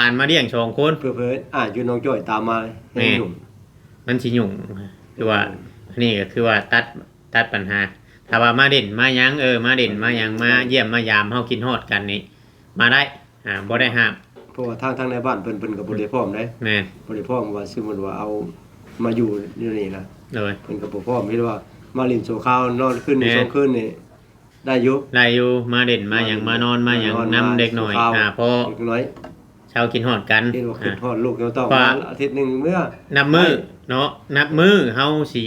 ອັນມາລ້ຽງສອງຄົນ ເຜີໆອ້າຍຢູ່ໜອງຈ້ອຍຕາມມາ ແມ່ນ ໃຫ້ຫຍຸ້ງ ມັນຊິຫຍຸ້ງ ຄືວ່າ ອືມ ອັນນີ້ກໍຄືວ່າຕັດ ຕັດບັນຫາ. ຖ້າວ່າມາຫຼິ້ນມາຫຍັງ ເອີ ມາຫຼິ້ນມາຫຍັງ ມາຢ້ຽມມາຢາມ ເຮົາຄິດຮອດກັນນີ້ ມາໄດ້ ອ່າ ບໍ່ໄດ້ຫ້າມ ເພາະວ່າທາງ ທາງໃນບ້ານເພິ່ນ ເພິ່ນກໍບໍ່ໄດ້ພ້ອມເດ້ ແມ່ນ ບໍ່ໄດ້ພ້ອມວ່າ ສົມມຸດວ່າເອົາມາຢູ່ ຢູ່ນີ້ນະ ໂດຍ ເພິ່ນກໍບໍ່ພ້ອມ ເຫັນວ່າມາຫຼິ້ນຊົ່ວຄາວ ນອນຄືນໜຶ່ງ ແມ່ນ ສອງຄືນນີ້ ໄດ້ຢູ່ ໄດ້ຢູ່ ມາຫຼິ້ນມາຫຍັງ ມານອນມາຫຍັງນຳເດັກນ້ອຍ ອ່າ ພໍເດັກນ້ອຍ ເຊົາຄິດຮອດກັນ ເຫັນວ່າຄິດຮອດລູກເຈົ້າຕ້ອງ ອາ ມາອາທິດໜຶ່ງເມືອ ນັບມື້ເນາະ ນັບມື້ເຮົາຊິ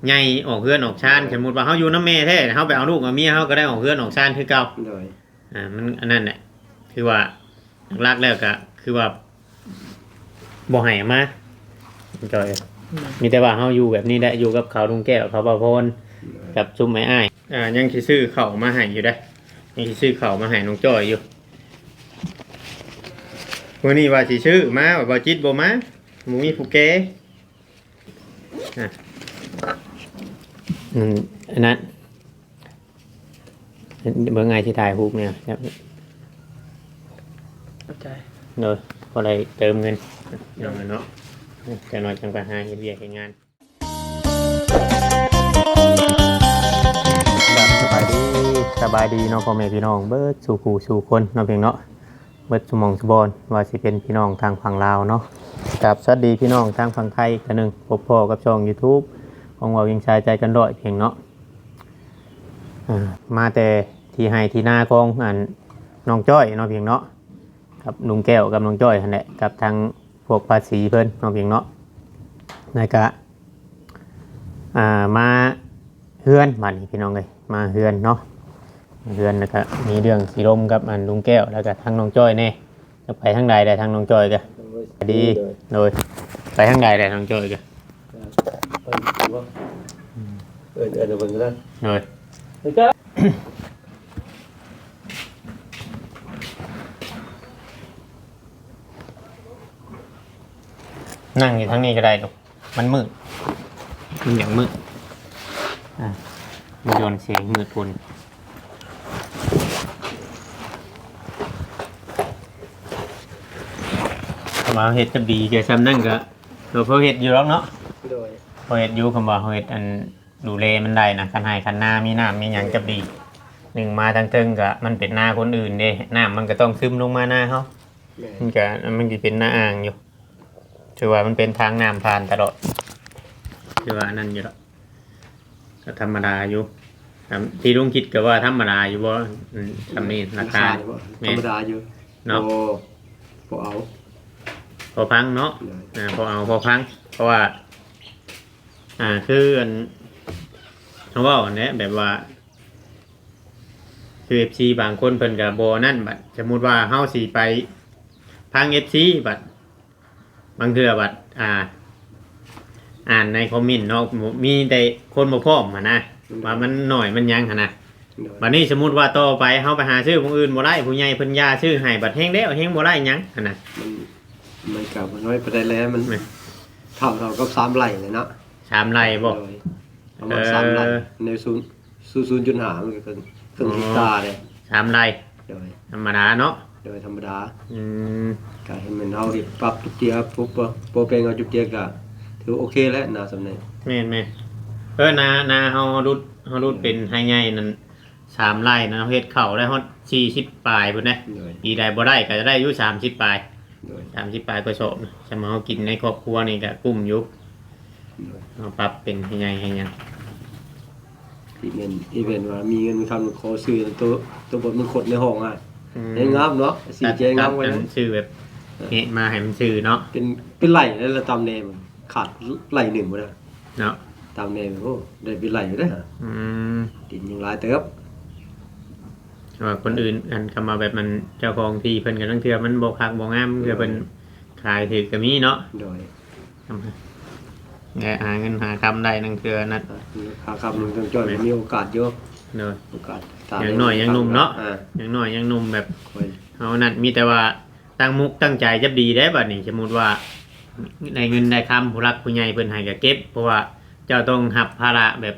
ໃຫຍ່ອອກເຮືອນອອກຊານ ເອີ ສົມມຸດວ່າເຮົາຢູ່ນຳແມ່ແທ້ ເຮົາໄປເອົາລູກເອົາເມຍ ເຮົາກໍໄດ້ອອກເຮືອນອອກຊານຄືເກົ່າ ໂດຍ ອ່າ ມັນອັນນັ້ນແຫຼະ ຄືວ່າຫຼັກໆແລ້ວກໍຄືວ່າບໍ່ໃຫ້ເອົາມາ ຈອຍ ອືມ ມີແຕ່ວ່າເຮົາຢູ່ແບບນີ້ແຫຼະ ຢູ່ກັບເຂົາລຸງແກ້ວ ເຂົາບ່າວພອນ ໂດຍ ກັບຊຸມອ້າຍໆ ອ່າ ຍັງຊິຊື້ເຂົ້າມາໃຫ້ຢູ່ເດ້ ຍັງຊິຊື້ເຂົ້າມາໃຫ້ນ້ອງຈ້ອຍຢູ່ ມື້ນີ້ວ່າຊິຊື້ມາ ວ່າບໍ່ຈິດບໍ່ມາ ບໍ່ມີຜູ້ແກ່ ອ່ະ ອືມ ອັນນັ້ນ ເບິ່ງອ້າຍຊິຖ່າຍຮູບແນວ ຂອບໃຈ ໂດຍ ພໍໄດ້ເຕີມເງິນ ນ້ອງເນາະ ຈັກໜ້ອຍຈັ່ງໄປຫາເຮັດວຽກເຮັດງານ. ສະບາຍດີ ສະບາຍດີເນາະ ພໍ່ແມ່ພີ່ນ້ອງເບິດສູ່ຜູ້ສູ່ຄົນເນາະ ພຽງເນາະ ເບິດສູ່ໝ່ອງສູ່ບ່ອນ ວ່າຊິເປັນພີ່ນ້ອງທາງຝັ່ງລາວເນາະ ກາບສະຫວັດດີພີ່ນ້ອງທາງຝັ່ງໄທອີກເທື່ອໜຶ່ງ ພົບພໍ້ກັບຊ່ອງຢູທູບຂອງເວົ້າວຽງຊາຍໃຈເກີນຮ້ອຍ ພຽງເນາະ ອ່າ ມາແຕ່ທີ່ໄຮ່ທີ່ນາຂອງອັນນ້ອງຈ້ອຍເນາະ ພຽງເນາະ ກັບລຸງແກ້ວກັບນ້ອງຈ້ອຍຫັ້ນແຫຼະ ກັບທາງພວກພາສີເພິ່ນເນາະ ພຽງເນາະ ແລ້ວກະ ອ່າ ມາເຮືອນ ບາດນີ້ພີ່ນ້ອງເອີຍ ມາເຮືອນເນາະ ເຮືອນ ແລ້ວກະມີເລື່ອງຊິລົມກັບອັນລຸງແກ້ວ ແລ້ວກະທາງນ້ອງຈ້ອຍແດ່ ຈະໄປທາງໃດແດ່ທາງນ້ອງຈ້ອຍກະ ໂດຍ ດີ ໂດຍ ໂດຍ ໄປທາງໃດແດ່ນ້ອງຈ້ອຍກະ ໄປ ອືມ ເອີ້ນ ເອີ້ນເພິ່ນກໍໄດ້ ໂດຍ ນັ່ງຢູ່ທາງນີ້ກໍໄດ້ລູກ ມັນມືດ ມັນຢາກມືດ ອ່າ ມັນຍ້ອນແສງມືດຝົນ ວ່າເຮັດຈະດີແຕ່ຊ່ຳນັ້ນກໍ ກໍພໍເຮັດຢູ່ດອກເນາະ ໂດຍ ພໍເຮັດຢູ່ ຄຳວ່າເຮົາເຮັດອັນ ດູແລມັນໄດ້ນະ ຄັນໄຮ່ຄັນນາມີນ້ຳມີຫຍັງຈະດີ ໜຶ່ງມາທາງເທິງກະມັນເປັນນາຄົນອື່ນເດ້ ນ້ຳມັນກະຕ້ອງຊຶມລົງມານາເຮົາ ແມ່ນ ມັນກະ ມັນຊິເປັນນາອ່າງຢູ່ ຖືວ່າມັນເປັນທາງນ້ຳຜ່ານຕະຫຼອດ ຖືວ່າອັນນັ້ນຢູ່ດອກ ກະທຳມະດາຢູ່ ຕາມທີ່ລຸງຄິດກະວ່າທຳມະດາຢູ່ບໍ່ ອືມ ຊ່ຳນີ້ລາຄາ ລາຄານີ້ບໍ່ ແມ່ນ ທຳມະດາຢູ່ ເນາະ ບໍ່ ບໍ່ເອົາ ພໍຟັງເນາະ ໂດຍ ອ່າ ພໍເອົາພໍຟັງ ເພາະວ່າ ອ່າ ຄືອັນ ເຮົາເວົ້າຫັ້ນແຫຼະ ແບບວ່າ ຄືເອັຟຊີບາງຄົນເພິ່ນກໍບໍ່ນັ້ນ ບັດສົມມຸດວ່າເຮົາຊິໄປຟັງເອັຟຊີ ບັດບາງເທື່ອບັດ ອ່າ ອ່ານໃນຄອມເມັນເນາະ ມີແຕ່ຄົນບໍ່ພ້ອມຫັ້ນນະ ອືມ ວ່າມັນໜ້ອຍມັນຫຍັງຫັ້ນນະ ໂດຍ ບັດນີ້ສົມມຸດວ່າຕໍ່ໄປເຮົາໄປຫາຊື້ໝ່ອງອື່ນບໍ່ໄດ້ ຜູ້ໃຫຍ່ເພິ່ນຢ່າຊື້ໃຫ້ ບັດແຮງແລ້ວແຮງບໍ່ໄດ້ຫຍັງຫັ້ນນະ ມັນ ມັນກໍບໍ່ນ້ອຍປານໃດແຫຼະ ມັນ ແມ່ນ ເທົ່າ ເທົ່າກັບສາມໄຮ່ແຫຼະເນາະ ສາມໄຮ່ບໍ່? ໂດຍ ປະມານ ເອີ ສາມໄຮ່ ໃນສູນ ສູນຈຸດຫ້າ ມັນກໍເຄິ່ງ ເຄິ່ງ ອໍ ເຮັກຕາເດ້ ສາມໄຮ່ ໂດຍ ທຳມະດາເນາະ ໂດຍ ທຳມະດາ ອືມ ກໍໃຫ້ແມ່ນເຮົາເຮັດປັບຈຸກເທື່ອ ປົບ ປົບແປງເອົາຈຸກເທື່ອ ກໍຖືວ່າໂອເຄແລ້ວນາສ່ຳນີ້ ແມ່ນໆ ເອີ ນາ ນາເຮົາ ເຮົາຫຼຸດ ເຮົາຫຼຸດ ເອີ ເປັນໄຮ່ໃຫຍ່ນັ້ນ ສາມໄຮ່ນະ ເຮົາເຮັດເຂົ້າໄດ້ຮອດສີ່ສິບປາຍພຸ້ນເດ້ ໂດຍ ປີໃດບໍ່ໄດ້ກໍຈະໄດ້ຢູ່ສາມສິບປາຍ ໂດຍ ສາມສິບປາຍກວ່າສອບນະ ສຳລັບເຮົາກິນໃນຄອບຄົວນີ້ກໍກຸ້ມຢູ່ ໂດຍ ເຮົາປັບເປັນໃຫ້ໃຫຍ່ໃຫ້ຫຍັງ ທີ່ແມ່ນ ທີ່ແມ່ນວ່າມີເງິນມີຄຳຂໍຊື້ໂຕ ໂຕບົດມັງຄົດໃນຫ້ອງອະ ອືມ ໃຫ້ງາມເນາະ ສີແຈງງາມໄວ້ ຕັດ ຕັດອັນ ນະ ຊື້ແບບ ເອີ ເຫະມາໃຫ້ມັນຊື່ເນາະ ເປັນ ເປັນໄລ່ແລ້ວລະ ຕຳແໜ່ ຂາດໄລ່ໜຶ່ງບໍ່ໄດ້ ເນາະ ຕາມແນວ ໂອ້ ໄດ້ເປັນໄລ່ຢູ່ເດ້ ອືມ ດິນຍັງຫຼາຍເຕີບ ແຕ່ວ່າຄົນອື່ນ ອັນ ຄຳວ່າແບບມັນ ເຈົ້າຂອງທີ່ເພິ່ນກໍລາງເທື່ອມັນບໍ່ຄັກບໍ່ງາມ ເທື່ອເພິ່ນ ໂດຍ ຂາຍຖືກກໍມີເນາະ ໂດຍ ແລະ ຫາເງິນຫາຄຳໄດ້ລາງເທື່ອນັ້ນ ຫາຄຳລາງເທື່ອ ແມ່ນ ມີໂອກາດຢູ່ ໂດຍ ໂອກາດ ຍັງນ້ອຍຍັງໜຸ່ມເນາະ ອ່າ ຍັງນ້ອຍຍັງໜຸ່ມ ແບບ ໂດຍ ເຮົານັ້ນ ມີແຕ່ວ່າ ຕັ້ງມຸກຕັ້ງໃຈຈະດີໄດ້ບັດນີ້ ສົມມຸດວ່າໄດ້ເງິນໄດ້ຄຳ ຜູ້ຫຼັກຜູ້ໃຫຍ່ເພິ່ນໃຫ້ກໍເກັບ ເພາະວ່າເຈົ້າຕ້ອງຮັບພາລະແບບ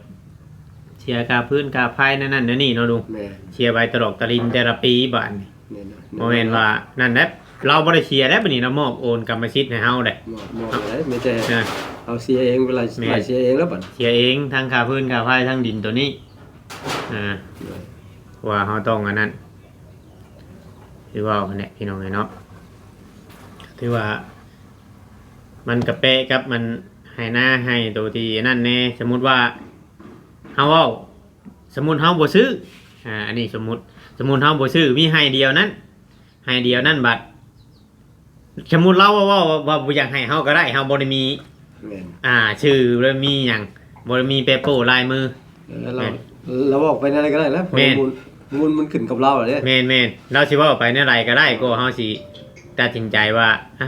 ເສຍຄ່າຟືນຄ່າໄຟແນວນັ້ນແນວນີ້ເນາະລຸງ ແມ່ນ ເສຍໄປຕະຫຼອກຕະລິນແຕ່ລະປີບາດນີ້ ແມ່ນ ບໍ່ແມ່ນວ່ານັ້ນແຫຼະ ລາວບໍ່ໄດ້ເສຍແລ້ວ ບັດນີ້ລາວມອບໂອນກຳມະສິດໃຫ້ເຮົາເດ້. ມອບ ມອບແລ້ວ ມີແຕ່ ອ່າ ເຮົາເສຍເອງ ເວລາ ແມ່ນ ເສຍເອງແລ້ວບັດ ເສຍເອງ ທັງຄ່າຟືນຄ່າໄຟ ທັງດິນໂຕນີ້. ອ່າ ໂດຍ ວ່າເຮົາຕ້ອງອັນນັ້ນ ຄືເວົ້າຫັ້ນແຫຼະພີ່ນ້ອງເອີຍເນາະ ຄືວ່າ ມັນກະແປະກັບມັນໄຮ່ນາໄຮ່ໂຕທີ່ອັນນັ້ນແດ່. ສົມມຸດວ່າເຮົາເວົ້າ ສົມມຸດເຮົາບໍ່ຊື້ ອ່າ ອັນນີ້ສົມມຸດ ສົມມຸດເຮົາບໍ່ຊື້ ມີໄຮ່ດຽວນັ້ນ ໄຮ່ດຽວນັ້ນບັດ ສົມມຸດລາວເວົ້າ ເວົ້າວ່າບໍ່ຢາກໃຫ້ເຮົາກໍໄດ້ ເຮົາບໍ່ໄດ້ມີ ແມ່ນ ອ່າ ຊື່ ບໍ່ໄດ້ມີຫຍັງ ບໍ່ໄດ້ມີແປໂປ້ລາຍມື. ເອີ ລາວ ແມ່ນ ລາວອອກໄປແນວໃດກໍໄດ້ແຫຼະ ແມ່ນ ມູນ ມູນມັນຂຶ້ນກັບລາວແຫຼະເດ້. ແມ່ນໆ ລາວຊິເວົ້າໄປແນວໃດກໍໄດ້ ກໍເຮົາຊິຕັດສິນໃຈວ່າ ອະ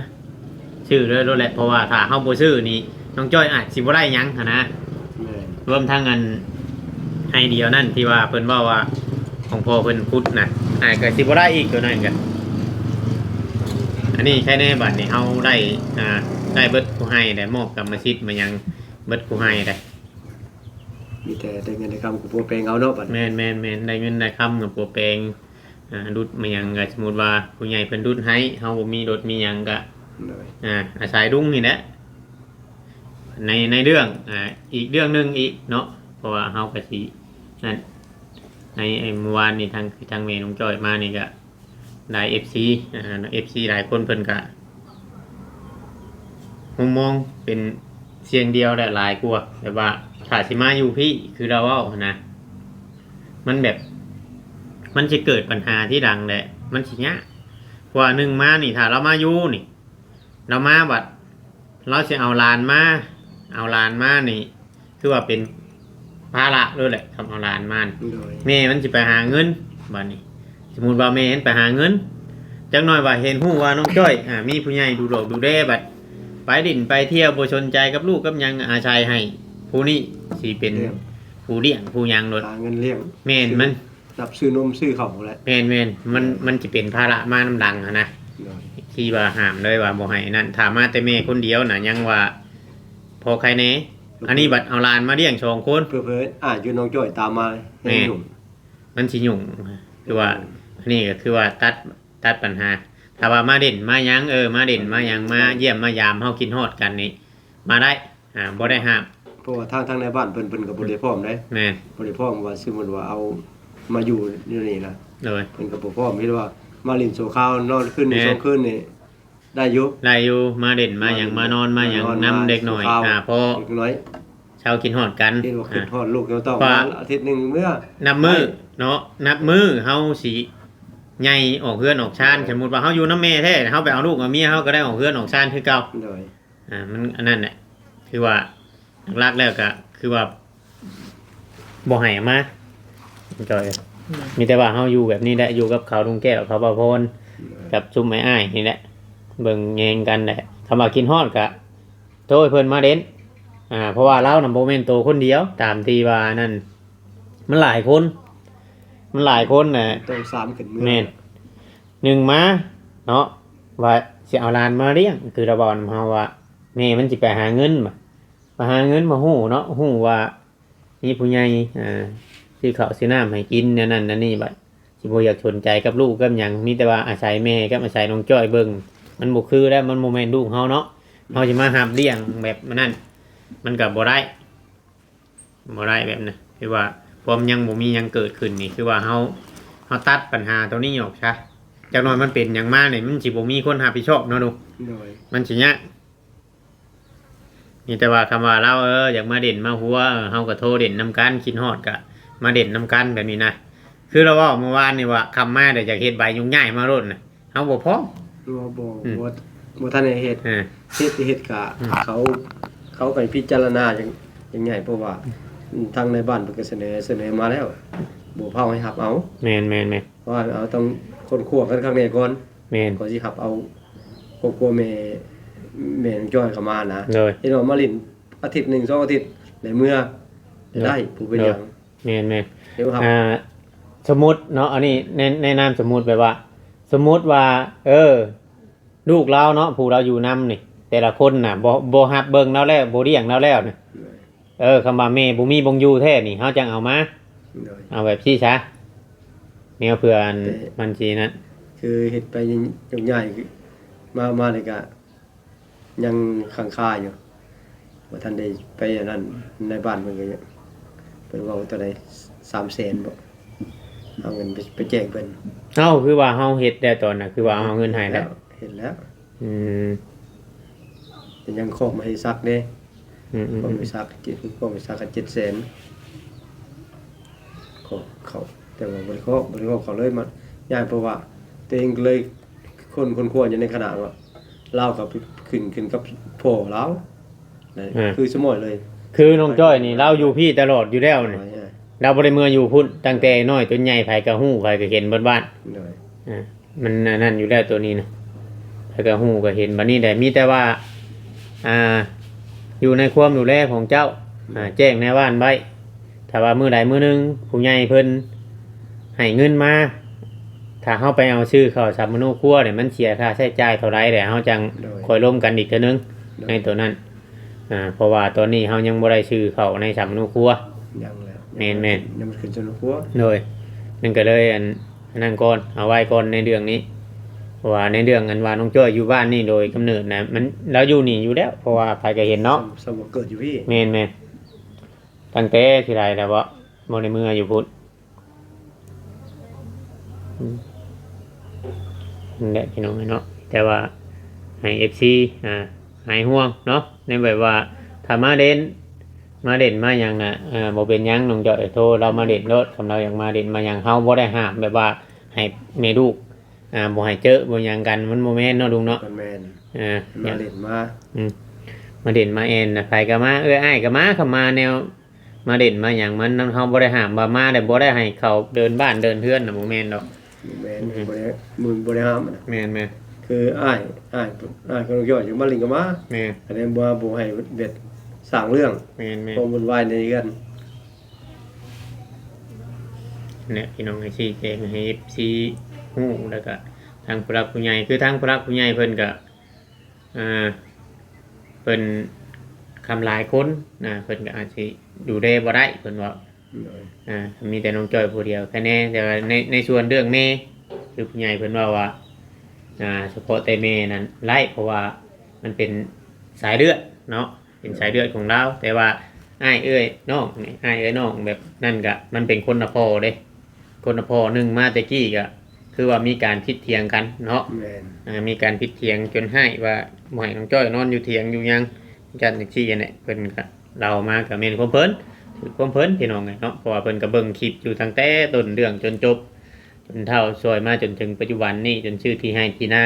ຊື້ເລີຍໂລດແຫຼະ ເພາະວ່າຖ້າເຮົາບໍ່ຊື້ນີ້ ນ້ອງຈ້ອຍອາດຊິບໍ່ໄດ້ຫຍັງຫັ້ນນະ. ແມ່ນ ລວມທັງອັນໄຮ່ດຽວນັ້ນທີ່ວ່າເພິ່ນເວົ້າວ່າຂອງພໍ່ເພິ່ນຂຸດນະ ອາດກໍຊິບໍ່ໄດ້ອີກ ໂຕນັ້ນກໍ ອັນນີ້ໃຄແນ່ ບັດນີ້ເຮົາໄດ້ ອ່າ ໄດ້ເບິດຄູ່ໄຮ່ແລ້ວ ມອບກຳມະສິດມາຫຍັງເບິດຄູ່ໄຮ່ແລ້ວ. ມີແຕ່ໄດ້ເງິນໄດ້ຄຳກັບຜົວແປງເອົາເນາະບັດ. ແມ່ນໆໆ ໄດ້ເງິນໄດ້ຄຳກັບຜົວແປງ ອ່າ ດຸດມາຫຍັງກໍ ສົມມຸດວ່າຜູ້ໃຫຍ່ເພິ່ນດຸດໃຫ້ ເຮົາບໍ່ມີລົດມີຫຍັງກໍ ໂດຍ ອ່າ ອາໄສລຸງນີ້ແຫຼະ. ໃນ ໃນເລື່ອງ ອ່າ ອີກເລື່ອງໜຶ່ງອີກເນາະ ເພາະວ່າເຮົາກໍຊິນັ້ນ ໃນ ເອີ ມື້ວານນີ້ທາງ ທາງແມ່ນ້ອງຈ້ອຍມານີ້ກໍ ຫຼາຍເອັຟຊີ ອ່າ ເອັຟຊີຫຼາຍຄົນເພິ່ນກະມຸມມອງເປັນສຽງດຽວ ແລະ ຫຼາຍກວ່າ ແບບວ່າຖ້າຊິມາຢູ່ພີ້ ຄືລາວເວົ້າຫັ້ນນະ ມັນແບບ ມັນຊິເກີດບັນຫາທີຫຼັງ ແລະ ມັນຊິຍາກ. ເພາະວ່າໜຶ່ງມານີ້ ຖ້າລາວມາຢູ່ນີ້ ລາວມາບັດ ລາວຊິເອົາຫຼານມາ ເອົາຫຼານມານີ້ ຄືວ່າເປັນພາລະໂລດແຫຼະ ຄັນເອົາຫຼານມານີ້ ໂດຍ ແມ່ມັນຊິໄປຫາເງິນ ບາດນີ້ ສົມມຸດວ່າແມ່ມັນໄປຫາເງິນ ຈັກໜ້ອຍວ່າເຫັນຮູ້ວ່ານ້ອງຈ້ອຍ ອ່າ ມີຜູ້ໃຫຍ່ດູຫຼອກດູແລ ບັດໄປຫຼິ້ນໄປທ່ຽວ ບໍ່ສົນໃຈກັບລູກກັບຫຍັງ ອາໄສໃຫ້ຜູ້ນີ້ຊິເປັນ ລ້ຽງ ຜູ້ລ້ຽງຜູ້ຫຍັງໂລດ ຫາເງິນລ້ຽງ ແມ່ນ ຊື້ ມັນ ນັບຊື້ນົມຊື້ເຂົ້າແຫຼະ. ແມ່ນໆ ມັນ ເອີ ມັນຊິເປັນພາລະມານຳຫຼັງຫັ້ນນະ ໂດຍ ທີ່ວ່າຫ້າມເລີຍວ່າບໍ່ໃຫ້ນັ້ນ ຖ້າມາແຕ່ແມ່ຄົນດຽວນະ ຍັງວ່າພໍໄຄແດ່ ອັນນີ້ບັດເອົາຫຼານມາລ້ຽງສອງຄົນ ເຜີໆ ອາດຢູ່ນ້ອງຈ້ອຍຕາມມາ ແມ່ນ ແຮງຫຍຸ້ງ ມັນຊິຫຍຸ້ງ ຄືວ່າ ອືມ ອັນນີ້ກໍຄືວ່າຕັດ ຕັດບັນຫາ ຖ້າວ່າມາຫຼິ້ນມາຫຍັງ ເອີ ມາຫຼິ້ນມາຫຍັງ ມາຢ້ຽມມາຢາມ ເຮົາຄິດຮອດກັນນີ້ ມາໄດ້ ອ່າ ບໍ່ໄດ້ຫ້າມ ເພາະວ່າທາງ ທາງໃນບ້ານເພິ່ນ ເພິ່ນກໍບໍ່ໄດ້ພ້ອມເດ້ ແມ່ນ ບໍ່ໄດ້ພ້ອມວ່າ ສົມມຸດວ່າເອົາມາຢູ່ຢູ່ນີ້ນະ ໂດຍ ເພິ່ນກໍບໍ່ພ້ອມ ເຫັນວ່າມາຫຼິ້ນຊົ່ວຄາວ ນອນຄືນໜຶ່ງ ແມ່ນ ສອງຄືນນີ້ໄດ້ຢູ່ ໄດ້ຢູ່ ມາຫຼິ້ນມາຫຍັງ ມານອນມາຫຍັງນຳເດັກນ້ອຍ ອ່າ ພໍເດັກນ້ອຍເຊົາຄິດຮອດກັນ ເຫັນວ່າຄິດຮອດລູກ ເຈົ້າຕ້ອງ ອາ ອາທິດໜຶ່ງເມືອ ນັບມື້ເນາະ ນັບມື້ເຮົາຊິໃຫຍ່ອອກເຮືອນອອກຊານ ສົມມຸດວ່າເຮົາຢູ່ນຳແມ່ແທ້ ເຮົາໄປເອົາລູກເອົາເມຍ ເຮົາກໍໄດ້ອອກເຮືອນອອກຊານຄືເກົ່າ ໂດຍ ອ່າ ມັນອັນນັ້ນແຫຼະ ຄືວ່າຫຼັກໆແລ້ວກໍຄືວ່າບໍ່ໃຫ້ເອົາມາ ໂດຍ ມີແຕ່ວ່າເຮົາຢູ່ແບບນີ້ແຫຼະ ຢູ່ກັບເຂົາລຸງແກ້ວ ເຂົາບ່າວພອນ ໂດຍ ກັບຊຸມອ້າຍໆນີ້ແຫຼະ ເບິ່ງແຍງກັນແຫຼະ ຄຳວ່າຄິດຮອດກໍໂທໃຫ້ເພິ່ນມາຫຼິ້ນ ອ່າ ເພາະວ່າລາວນະບໍ່ແມ່ນໂຕຄົນດຽວ ຕາມທີ່ວ່ານັ້ນ ມັນຫຼາຍຄົນ ມັນຫຼາຍຄົນນະ ໂຕສາມຂຶ້ນເມືອ ແມ່ນ ໜຶ່ງມາເນາະ ວ່າຊິເອົາຫຼານມາລ້ຽງ ຄືລາວເວົ້ານຳເຮົາວ່າ ແມ່ມັນຊິໄປຫາເງິນ ໄປຫາເງິນມາຮູ້ເນາະ ຮູ້ວ່າມີຜູ້ໃຫຍ່ ອ່າ ຊື້ເຂົ້າຊື້ນ້ຳໃຫ້ກິນ ແນວນັ້ນແນວນີ້ ບັດຊິບໍ່ຢາກສົນໃຈກັບລູກກັບຫຍັງ ມີແຕ່ວ່າອາໄສແມ່ກັບອາໄສນ້ອງຈ້ອຍເບິ່ງ ມັນບໍ່ຄືແລ້ວ ມັນບໍ່ແມ່ນລູກເຮົາເນາະ ເຮົາຊິມາຮັບລ້ຽງແບບນັ້ນ ມັນກໍບໍ່ໄດ້ ບໍ່ໄດ້ແບບນັ້ນ ຄືວ່າຄວາມຍັງບໍ່ມີຫຍັງເກີດຂຶ້ນນີ້ ຄືວ່າເຮົາ ເຮົາຕັດບັນຫາໂຕນີ້ອອກຊະ ຈັກໜ້ອຍມັນເປັນຫຍັງມານີ້ ມັນຊິບໍ່ມີຄົນຮັບຜິດຊອບເນາະ ໂດຍ ມັນຊິຍາກ ມີແຕ່ວ່າຄຳວ່າລາວ ເອີ ຢາກມາຫຼິ້ນມາຫົວ ເອີ ເຮົາກໍໂທຫຼິ້ນນຳກັນ ຄິດຮອດກໍມາຫຼິ້ນນຳກັນແບບນີ້ນະ ຄືລາວເວົ້າມື້ວານນີ້ວ່າ ຄ່ຳມາແລ້ວຢາກເຮັດໃບຍົກຍ້າຍມາໂລດນະ ເຮົາບໍ່ພ້ອມ ບໍ່ ບໍ່ ອືມ ບໍ່ ບໍ່ທັນໄດ້ເຮັດ ເອີ ເຮັດ ເຮັດກະ ອືມ ເຂົາ ເຂົາກໍພິຈາລະນາຢ່າງ ຢ່າງໃຫຍ່ ເພາະວ່າ ອືມ ທາງໃນບ້ານເພິ່ນກໍສະເໜີ ສະເໜີມາແລ້ວ ບໍ່ພາວໃຫ້ຮັບເອົາ ແມ່ນໆໆ ເພາະວ່າເຮົາຕ້ອງຄົ້ນຄວ້າກັນຄັກແນ່ກ່ອນ ແມ່ນ ກໍຊິຮັບເອົາຄອບຄົວແມ່ ແມ່ນ້ອງຈ້ອຍເຂົ້າມານະ ໂດຍ ເຫັນວ່າມາຫຼິ້ນອາທິດໜຶ່ງສອງອາທິດ ໄດ້ເມືອ ໂດຍ ໄດ້ ບໍ່ເປັນຫຍັງ ໂດຍ ແມ່ນໆ ເຫັນບໍ່ຄັບ ອ່າ ສົມມຸດເນາະ ອັນນີ້ແນະ ແນະນຳສົມມຸດແບບວ່າ ສົມມຸດວ່າ ເອີ ລູກລາວເນາະ ຜູ້ລາວຢູ່ນຳນີ້ ແຕ່ລະຄົນນະ ບໍ່ ບໍ່ຮັບເບິ່ງລາວແລ້ວ ບໍ່ລ້ຽງລາວແລ້ວນີ້ ໂດຍ ເອີ ຄຳວ່າແມ່ບໍ່ມີບ່ອນຢູ່ແທ້ນີ້ ເຮົາຈັ່ງເອົາມາ ໂດຍ ເອົາແບບຊີ້ຊະ ແນວເພື່ອອັນ ແຕ່ ມັນຊິນັ້ນ ຄືເຮັດໄປຍົກຍ້າຍ ມາ ມານີ້ກະຍັງຄ້າງຄາຢູ່ ບໍ່ທັນໄດ້ໄປອັນນັ້ນ ນາຍບ້ານເພິ່ນກະເພິ່ນເວົ້າເທົ່າໃດ ສາມແສນບໍ ເອົາເງິນໄປ ໄປແຈ້ງເພິ່ນ. ເອົ້າ ຄືວ່າເຮົາເຮັດແລ້ວຕອນນະ ຄືວ່າເອົາເງິນໃຫ້ແລ້ວ. ເຮັດແລ້ວ ອືມ ແຕ່ຍັງຄອກມະເຫສັກເດ້. ອືມໆໆ ຄອກມະເຫສັກ ຄອກມະເຫສັກກະເຈັດແສນ ຄອກເຂົ້າ ແຕ່ວ່າບໍ່ໄດ້ຄອກ ບໍ່ໄດ້ຄອກເຂົ້າເລີຍ ມາຍ້າຍ ເພາະວ່າຕົວເອງກະເລີຍຄົ້ນ ຄົ້ນຄວ້າຢູ່ໃນຂະນະວ່າ ລາວກະໄປຂຶ້ນ ຂຶ້ນກັບພໍ່ລາວ ອ່າ ຄືສະໝອຍເລີຍ. ຄືນ້ອງຈ້ອຍນີ້ ລາວຢູ່ພີ້ຕະຫຼອດຢູ່ແລ້ວນີ້ ລາວບໍ່ໄດ້ເມືອຢູ່ພຸ້ນ ຕັ້ງແຕ່ນ້ອຍຈົນໃຫຍ່ ໃຜກະຮູ້ ໃຜກະເຫັນເບິດບ້ານ. ໂດຍ ອ່າ ມັນອັນນັ້ນຢູ່ແລ້ວໂຕນີ້ນະ ໃຜກະຮູ້ກະເຫັນ. ບາດນີ້ແຫຼະ ມີແຕ່ວ່າ ອ່າ ຢູ່ໃນຄວາມດູແລຂອງເຈົ້າ ອ່າ ແຈ້ງໃນບ້ານໄວ້ ຖ້າວ່າມື້ໃດມື້ໜຶ່ງຜູ້ໃຫຍ່ເພິ່ນໃຫ້ເງິນມາ ຖ້າເຮົາໄປເອົາຊື້ເຂົ້າສຳມະໂນຄົວນີ້ ມັນເສຍຄ່າໃຊ້ຈ່າຍເທົ່າໃດແຫຼະ ເຮົາຈັ່ງ ໂດຍ ຄ່ອຍລົມກັນອີກເທື່ອໜຶ່ງ ໂດຍ ໃນໂຕນັ້ນ. ອ່າ ເພາະວ່າຕອນນີ້ເຮົາຍັງບໍ່ໄດ້ຊື້ເຂົ້າໃນສຳມະໂນຄົວ. ຍັງແຫຼະ ແມ່ນໆ ຍັງບໍ່ໄດ້ຂຶ້ນສຳມະໂນຄົວ. ໂດຍ ມັນກະເລີຍອັນ ອັນນັ້ນກ່ອນ ເອົາໄວ້ກ່ອນໃນເລື່ອງນີ້ ເພາະວ່າໃນເລື່ອງອັນວ່ານ້ອງຈ້ອຍຢູ່ບ້ານນີ້ໂດຍກຳເນີດນະ ມັນ ລາວຢູ່ນີ້ຢູ່ແລ້ວ ເພາະວ່າໃຜກະເຫັນເນາະ ສ່ຳ ສ່ຳວ່າເກີດຢູ່ພີ້. ແມ່ນໆ ຕັ້ງແຕ່ຊິໄດ້ແລ້ວບໍ ບໍ່ໄດ້ເມືອຢູ່ພຸ້ນ. ອືມ ນັ້ນແຫຼະພີ່ນ້ອງເອີຍເນາະ ແຕ່ວ່າໃຫ້ເອັຟຊີ ອ່າ ຫາຍຫ່ວງເນາະ ໃນແບບວ່າຖ້າມາເຫຼັ້ນ ມາເຫຼັ້ນມາຫຍັງນະ ເອີ ບໍ່ເປັນຫຍັງ ນ້ອງຈ້ອຍໂທລາວມາເຫຼັ້ນໂລດ ຄັນລາວຢາກມາເຫຼັ້ນມາຫຍັງ ເຮົາບໍ່ໄດ້ຫ້າມແບບວ່າໃຫ້ແມ່ລູກ ອ່າ ບໍ່ໃຫ້ເຈີ້ບໍ່ຫຍັງກັນ ມັນບໍ່ແມ່ນເນາະລຸງເນາະ. ແມ່ນ ອ່າ ມາເຫຼັ້ນມາ ອືມ ມາເຫຼັ້ນມາແອ່ນນະ ໃຜກະມາ ເອື້ອຍອ້າຍກະມາ ຄັນມາແນວ ມາເຫຼັ້ນມາຫຍັງ ມັນ ເຮົາບໍ່ໄດ້ຫ້າມວ່າມາແລ້ວບໍ່ໄດ້ໃຫ້ເຂົ້າເດີນບ້ານເດີນເຮືອນນະ ບໍ່ແມ່ນດອກ. ບໍ່ແມ່ນ ອືມ ບໍ່ໄດ້ ບໍ່ ບໍ່ໄດ້ຫ້າມນະ. ແມ່ນໆ ຄືອ້າຍ ອ້າຍ ອ້າຍຂອງນ້ອງຈ້ອຍຢາກມາຫຼິ້ນກະມາ. ແມ່ນ ອັນນີ້ບໍ່ ບໍ່ໃຫ້ແບບສ້າງເລື່ອງ ແມ່ນໆ ຄວາມວຸ້ນວາຍໃນເຮືອນ. ແນະ ພີ່ນ້ອງ ໃຫ້ຊີ້ແຈງໃຫ້ເອັຟຊີຮູ້ ແລ້ວກະທາງຜູ້ຫຼັກຜູ້ໃຫຍ່ ຄືທາງຜູ້ຫຼັກຜູ້ໃຫຍ່ເພິ່ນກະ ອ່າ ເພິ່ນຄຳຫຼາຍຄົນນະ ເພິ່ນກະອາດຊິດູແລບໍ່ໄດ້ ເພິ່ນເວົ້າ. ໂດຍ ອ່າ ມີແຕ່ນ້ອງຈ້ອຍຜູ້ດຽວແຄ່ແນ່ ແຕ່ວ່າໃນ ໃນສ່ວນເລື່ອງແມ່ ຄືຜູ້ໃຫຍ່ເພິ່ນເວົ້າວ່າ ອ່າ ສະເພາະແຕ່ແມ່ນັ້ນໄດ້ ເພາະວ່າມັນເປັນສາຍເລືອດເນາະ ເປັນສາຍເລືອດຂອງລາວ ແຕ່ວ່າອ້າຍເອື້ອຍນ້ອງນີ້ ອ້າຍເອື້ອຍນ້ອງແບບນັ້ນກະ ມັນເປັນຄົນລະພໍ່ເດ້. ຄົນລະພໍ່ໜຶ່ງມາແຕ່ກີ້ກະຄືວ່າມີການຜິດຖຽງກັນເນາະ. ແມ່ນ ເອີ ມີການຜິດຖຽງຈົນຮ້າຍວ່າບໍ່ໃຫ້ນ້ອງຈ້ອຍນອນຢູ່ຖຽງຢູ່ຫຍັງ ຈັ່ງຊັ້ນຈັ່ງຊີ້ຫັ້ນແຫຼະ. ເພິ່ນກະເລົ່າມາກະແມ່ນຄວາມເພິ່ນ ຖືກຄວາມເພິ່ນພີ່ນ້ອງເອີຍເນາະ ເພາະວ່າເພິ່ນກະເບິ່ງຄລິບຢູ່ຕັ້ງແຕ່ຕົ້ນເລື່ອງຈົນຈົບ ຈົນເຖົ້າຊ່ອຍມາຈົນເຖິງປັດຈຸບັນນີ້ ຈົນຊື້ທີ່ໄຮ່ທີ່ນາ.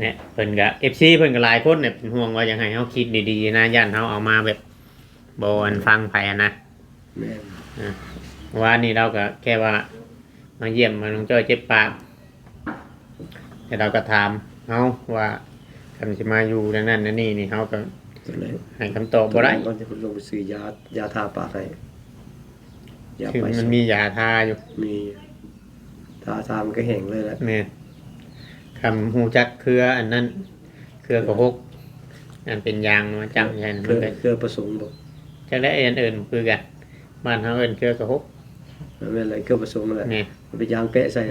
ແນະ ເພິ່ນກະ ເອັຟຊີ ເພິ່ນກະຫຼາຍຄົນແຫຼະ ເປັນຫ່ວງວ່າຢາກໃຫ້ເຮົາຄິດດີໆນະ ຢ້ານເຮົາເອົາມາແບບບໍ່ອັນຟັງໃຜຫັ້ນນະ. ແມ່ນ ອ່າ ວານນີ້ລາວກະແຄ່ວ່າມາຢ້ຽມ ມາ ນ້ອງຈ້ອຍເຈັບປາກ ແຕ່ລາວກະຖາມເຮົາວ່າ ຄັນຊິມາຢູ່ແນວນັ້ນແນວນີ້ນີ້ ເຮົາກະໃຫ້ຄຳຕອບບໍ່ໄດ້ ກ່ອນຈະລົງໄປຊື້ຢາ ຢາທາປາກໃຫ້ ຢາ ຄືມັນມີຢາທາຢູ່ ມີ ທາ ທາມັນກະແຫ້ງເລີຍແຫຼະ. ແມ່ນ ຄັນຮູ້ຈັກເຄືອອັນນັ້ນ ເຄືອກະຫົກ ອັນເປັນຢາງມາຈ້ຳໃສ່ນັ້ນ ເຄືອ ມັນກະ ເຄືອປະສົງບໍ ຈັກແຫຼະ ອັນເອີ້ນບໍ່ຄືກັນ ບ້ານເຮົາເອີ້ນເຄືອກະຫົກ. ແມ່ນແຫຼະ ເຄືອປະສົງຫັ້ນແຫຼະ ແມ່ນ ເອົາໄປຢາງແປະໃສ່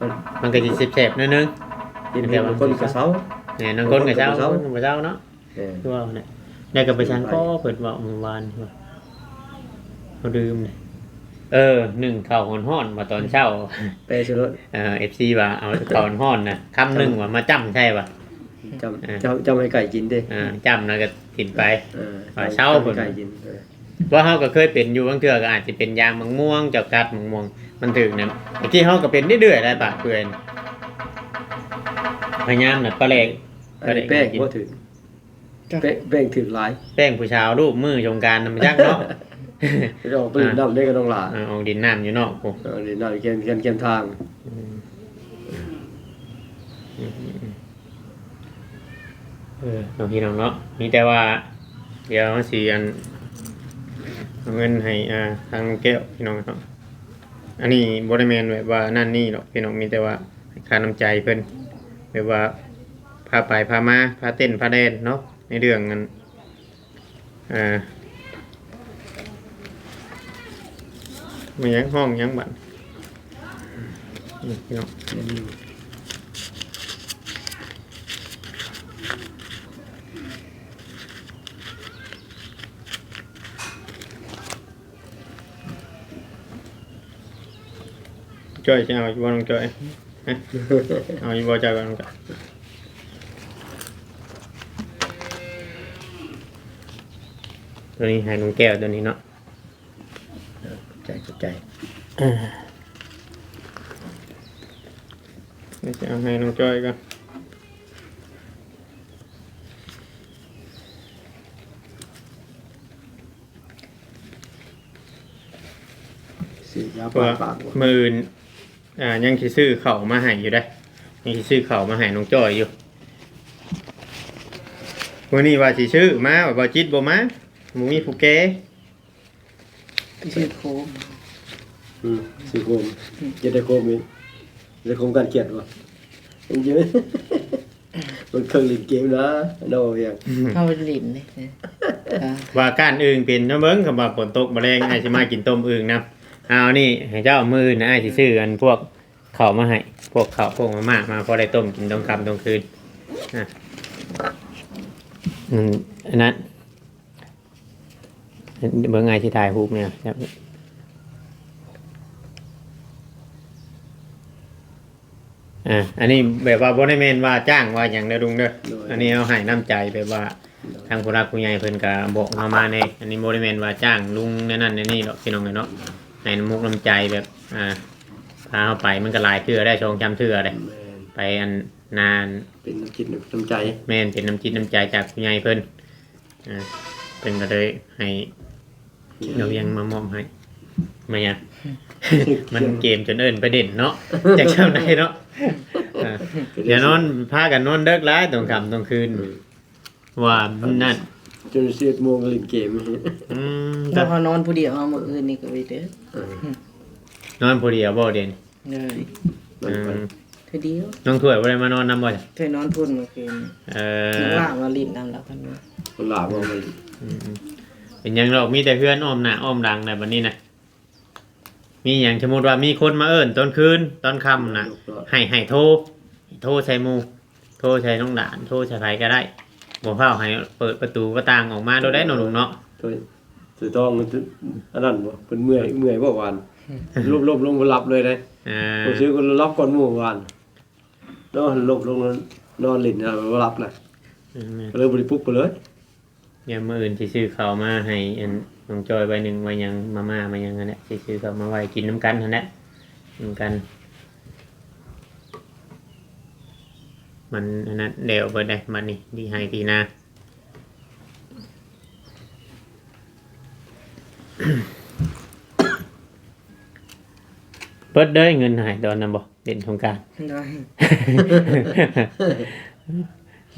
ມັນ ມັນກະຊິແສບໆໜ້ອຍໜຶ່ງ ກິນ ແຕ່ວ່າບາງຄົນກະເຊົາ ແມ່ນ ບາງຄົນກະເຊົາ ບາງຄົນກະເຊົາເນາະ. ເອີ ຄືວ່າຫັ້ນແຫຼະ ແລ້ວກະໄປສັງ ໄປ ກໍເພິ່ນເວົ້າມື້ວານ ເຮົາລືມເດ້. ເອີ ໜຶ້ງເຂົ້າຮ້ອນໆ ວ່າຕອນເຊົ້າ ແປະໃສ່ໂລດ ເອີ ເອັຟຊີ ວ່າເອົາເຂົ້າຮ້ອນໆນະ ຄຳໜຶ່ງວ່າມາຈ້ຳໃສ່ວ່າ ຈ້ຳ ເອີ ຈ້ຳ ຈ້ຳໃຫ້ໄກ່ກິນເດ້ ອ່າ ຈ້ຳແລ້ວກະກິນໄປ ເອີ ວ່າເຊົາ ເຈົ້າໃຫ້ໄກ່ກິນ ເອີ ວ່າເຮົາກະເຄີຍເປັນຢູ່ ບາງເທື່ອກະອາດຈະເປັນຢາງໝາກມ່ວງ ເຈົ້າກັດໝາກມ່ວງມັນຖືກນະ ແຕ່ກີ້ເຮົາກະເປັນເລື້ອຍໆໄດ໋ ປາກເປື່ອຍ ພະຍາຍາມນະ ປາແຫຼກ ອັນນີ້ແປ້ງບໍ່ຖືກ ແປ້ງ ແປ້ງຖືກຫຼາຍ ແປ້ງຜູ້ສາວລູບມື້ສົງການນະ ມັນຈັກເນາະ ໄປອອກໄປຫຼິ້ນນ້ຳເດ້ກະນ້ອງຫຼ້າ ອ່າ ອອກຫຼິ້ນນ້ຳຢູ່ນອກພຸ້ນ ເອີ ຫຼິ້ນນ້ຳແຄມ ແຄມ ແຄມທາງ ອືມ ເອີ ເນາະ ພີ່ນ້ອງເນາະ ມີແຕ່ວ່າ ດຽວເຮົາຊິອັນ ເອົາເງິນໃຫ້ ອ່າ ທາງແກ້ວ ພີ່ນ້ອງເນາະ ອັນນີ້ບໍ່ໄດ້ແມ່ນແບບວ່ານັ້ນນີ້ດອກ ພີ່ນ້ອງ ມີແຕ່ວ່າ ຄ່ານ້ຳໃຈເພິ່ນ ແບບວ່າພາໄປພາມາ ພາເຕັ້ນພາແລ່ນເນາະ ໃນເລື່ອງອັນ ອ່າ ແມ່ນຫຍັງ ຮ້ອງຫຍັງບັດ ນີ້ພີ່ນ້ອງ ແມ່ນຢູ່ ຈ້ອຍ ຊິເອົາຢູ່ບໍ່ນ້ອງຈ້ອຍ? ຮະ ເອົາຢູ່ບໍ່ເຈົ້າກັບນ້ອງຈ້ອຍ? ໂຕນີ້ໃຫ້ນ້ອງແກ້ວ ໂຕນີ້ເນາະ. ເອີ ຂອບໃຈ ຂອບໃຈ. ເອີ ດຽວຊິເອົາໃຫ້ນ້ອງຈ້ອຍກ່ອນ. ຊື້ຢາ ເພາະວ່າ ປາກ ປາກ ມື້ອື່ນ ອ່າ ຍັງຊິຊື້ເຂົ້າມາໃຫ້ຢູ່ເດ້ ຍັງຊິຊື້ເຂົ້າມາໃຫ້ນ້ອງຈ້ອຍຢູ່. ມື້ນີ້ວ່າຊິຊື້ມາ ວ່າບໍ່ຈິດບໍ່ມາ ບໍ່ມີຜູ້ແກ່. ຊື້ໂຄມ ອືມ ຊື້ໂຄມ ອືມ ຈະໄດ້ໂຄມອີກ ໄດ້ໂຄມກັນຂຽດບໍ່? ມັນຢູ່ ມັນເຄື່ອງຫຼິ້ນເກມນະ ເນາະ ຫຍັງ ເຮົາຫຼິ້ນເດ້. ອ່າ ວ່າກ້ານອຶ່ງເປັນນຳເບິ່ງ ຄຳວ່າຝົນຕົກມາແລງ ອ້າຍຊິມາກິນຕົ້ມອຶ່ງນຳ. ເອົານີ້ໃຫ້ເຈົ້າ ມື້ອື່ນອ້າຍຊິຊື້ອັນພວກເຂົ້າມາໃຫ້ ພວກເຂົ້າພວກມາມ່າມາ ພໍໄດ້ຕົ້ມກິນຕອນຄ່ຳຕອນຄືນ. ອ່າ ອືມ ອັນນັ້ນ ເບິ່ງອ້າຍຊິຖ່າຍຮູບແນວ ອ່າ ອັນນີ້ແບບວ່າບໍ່ໄດ້ແມ່ນວ່າຈ້າງວ່າຫຍັງເດີລຸງເດີ. ໂດຍ ອັນນີ້ເຮົາໃຫ້ນ້ຳໃຈແບບວ່າ ໂດຍ ທາງຜູ້ຫຼັກຜູ້ໃຫຍ່ເພິ່ນກະບອກເຮົາມາແດ່. ອັນນີ້ບໍ່ໄດ້ແມ່ນວ່າຈ້າງລຸງແນວນັ້ນແນວນີ້ດອກ ພີ່ນ້ອງເອີຍເນາະ. ໃຫ້ນ້ຳມຸກນ້ຳໃຈແບບ ອ່າ ພາເຮົາໄປ ມັນກະຫຼາຍເທື່ອໄດ໋ ສອງສາມເທື່ອໄດ໋. ແມ່ນ ໄປອັນນານ ເປັນນ້ຳຈິດນ້ຳໃຈ. ແມ່ນ ເປັນນ້ຳຈິດນ້ຳໃຈຈາກຜູ້ໃຫຍ່ເພິ່ນ. ອ່າ ເພິ່ນກໍເລີຍໃຫ້ ເອົາຫຍັງມາມອບໃຫ້ ມາຫຍັງ ມັນເກມຈົນເອີ້ນໄປເດັ່ນເນາະ ຈັກຊ່ຳໃດເນາະ. ອ່າ ຢ່ານອນ ພາກັນນອນເດິກຫຼາຍຕອນຄ່ຳຕອນຄືນ ອືມ ວ່ານັ້ນ ຈົນສິບເອັດໂມງກໍຫຼິ້ນເກມ. ອືມ ແຕ່ເຮົານອນຜູ້ດຽວ ເຮົາມື້ອື່ນນີ້ກໍໄປເດີ ເອີ ນອນຜູ້ດຽວບໍ່ເດັ່ນ? ເອີ ນອນ ອືມ ເທື່ອດຽວ. ນ້ອງຖ້ວຍບໍ່ໄດ້ມານອນນຳບໍ່? ເຄີຍນອນພຸ້ນເມື່ອຄືນ. ເອີ ນ້ອງຫຼ້າມາຫຼິ້ນນຳລາວເພິ່ນວ່າ ນ້ອງຫຼ້າບໍ່ມາຫຼິ້ນ. ອືມໆ ເປັນຫຍັງດອກ ມີແຕ່ເຮືອນອ້ອມໜ້າອ້ອມຫຼັງແຫຼະບັດນີ້ນະ. ມີຫຍັງ ສົມມຸດວ່າມີຄົນມາເອີ້ນຕອນຄືນຕອນຄ່ຳນະ ໃຫ້ ໃຫ້ໂທ ໂທໃສ່ໝູ່ ໂທໃສ່ນ້ອງຫຼານ ໂທໃສ່ໃຜກໍໄດ້ ບໍ່ຟ້າວໃຫ້ເປີດປະຕູປະຕ່າງອອກມາໂລດໄດ໋ເນາະ ລຸງເນາະ. ໂທ ຖືຕ້ອງ ອັນນັ້ນບໍ່ ເພິ່ນເມື່ອຍ ເມື່ອຍບໍ່ຫວານ ລົ້ມລົງບໍ່ຫຼັບເລີຍເດ້. ອ່າ ຜູ້ຊື້ກໍຫຼັບກ່ອນໝູ່ຫວານ ນອນລົງ ລົງນອນຫຼິ້ນນະ ບໍ່ຫຼັບນະ. ອືມ ກໍເລີຍບໍ່ໄດ້ປຸກເພິ່ນເລີຍ. ດຽວມື້ອື່ນຊິຊື້ເຂົ້າມາໃຫ້ອັນນ້ອງຈ້ອຍໄວ້ໜຶ່ງ ໄວ້ຫຍັງ ມາມ່າມາຫຍັງຫັ້ນແຫຼະ ຊິຊື້ເຂົ້າມາໄວ້ກິນນຳກັນຫັ້ນແຫຼະ ນຳກັນ. ມັນອັນນັ້ນແລ້ວເບິດໄດ໋ ບັດນີ້ ທີ່ໄຮ່ທີ່ນາ ເບິດເດີ ເງິນໃຫ້ຕອນນັ້ນບໍ່ ເຫຼັ້ນສົງການ ໂດຍ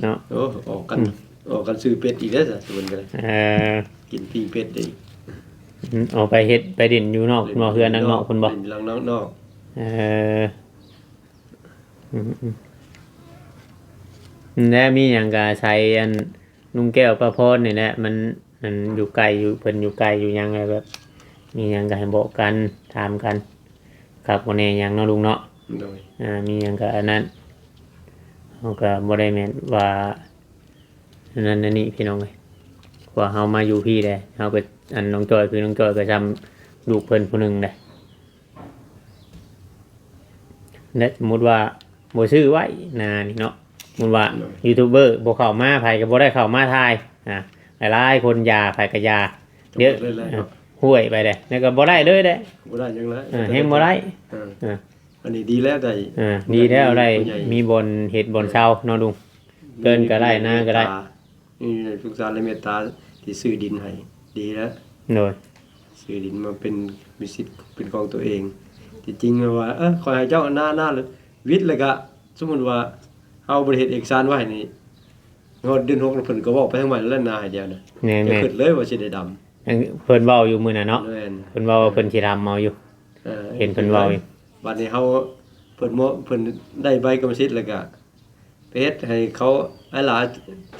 ເນາະ. ໂອ້ ອອກກັນ ອືມ ອອກກັນຊື້ເປັດອີກເດີ ຊະ ເພິ່ນກໍໄດ້ ເອີ ກິນປີ້ງເປັດໄດ້ອີກ. ອືມ ອອກໄປເຮັດ ໄປຫຼິ້ນຢູ່ນອກ ເຫຼັ້ນ ນອກເຮືອນນອກເນາະ ເພິ່ນບໍ່ ເຫຼັ້ນຫຼັງນອກ ເອີ ອືມໆ ແລ້ວມີຫຍັງກໍອາໄສອັນ ລຸງແກ້ວ ປ້າພອນນີ້ແຫຼະ ມັນ ມັນຢູ່ໃກ້ ຢູ່ ເພິ່ນຢູ່ໃກ້ຢູ່ຫຍັງ ແລ້ວແບບມີຫຍັງກໍໃຫ້ບອກກັນ ຖາມກັນ ຄັກບໍ່ແນ່ຫຍັງເນາະ ລຸງເນາະ. ໂດຍ ອ່າ ມີຫຍັງກໍອັນນັ້ນ ເຮົາກໍບໍ່ໄດ້ແມ່ນວ່າອັນນັ້ນອັນນີ້ ພີ່ນ້ອງເອີຍ ເພາະວ່າເຮົາມາຢູ່ພີ້ແຫຼະ ເຮົາກໍ ອັນນ້ອງຈ້ອຍ ຄືນ້ອງຈ້ອຍກໍຊ່ຳລູກເພິ່ນຜູ້ໜຶ່ງແຫຼະ. ແລະ ສົມມຸດວ່າບໍ່ຊື້ໄວ້ໜ້ານີ້ເນາະ ສົມມຸດວ່າ ໂດຍ ຢູທູບເບີບໍ່ເຂົ້າມາ ໃຜກໍບໍ່ໄດ້ເຂົ້າມາຖ່າຍ ອ່າ ຫຼາຍໆຄົນຢ່າ ໃຜກໍຢ່າ ເຍາະ ເລີຍແຫຼະ ເອີ ເນາະ ຫ້ວຍໄປເດ້ ແລ້ວກໍບໍ່ໄດ້ເລີຍເດ້ ບໍ່ໄດ້ຫຍັງເລີຍ ເອີ ແຮງບໍ່ໄດ້ ເອີ ເອີ ອັນນີ້ດີແລ້ວໄດ້ ເອີ ດີແລ້ວໄດ້ ຜູ້ໃຫຍ່ ມີບ່ອນເຮັດບ່ອນເຊົາເນາະລຸງ ເກີນກໍໄດ້ ນາກໍໄດ້ ມີສງສານ ແລະ ເມດຕາທີ່ຊື້ດິນໃຫ້ ດີແລ້ວ ໂດຍ ຊື້ດິນມາເປັນ ມີສິດເປັນຂອງຕົວເອງ. ທີ່ຈິງແມ່ນວ່າ ເອີ ຂ້ອຍໃຫ້ເຈົ້ານາ ນາ ວິດ ແລ້ວກະ ສົມມຸດວ່າເຮົາບໍ່ໄດ້ເຮັດເອກສານໄວ້ນີ້ ຮອດເດືອນຫົກ ເພິ່ນກໍເວົ້າໄປທາງບ້ານແລ້ວ ນາໃຫ້ດຽວນະ ແມ່ນໆ ຈະຄິດເລີຍວ່າຊິໄດ້ດຳ ເພິ່ນເວົ້າຢູ່ມື້ນັ້ນເນາະ ແມ່ນ ເພິ່ນເວົ້າວ່າເພິ່ນຊິດຳເອົາຢູ່ ເອີ ເຫັນເພິ່ນເວົ້າຢູ່. ບາດນີ້ເຮົາ ເພິ່ນ ເພິ່ນໄດ້ໃບກຳມະສິດແລ້ວກະ ໄປເຮັດໃຫ້ເຂົາ ໃຫ້ຫຼານ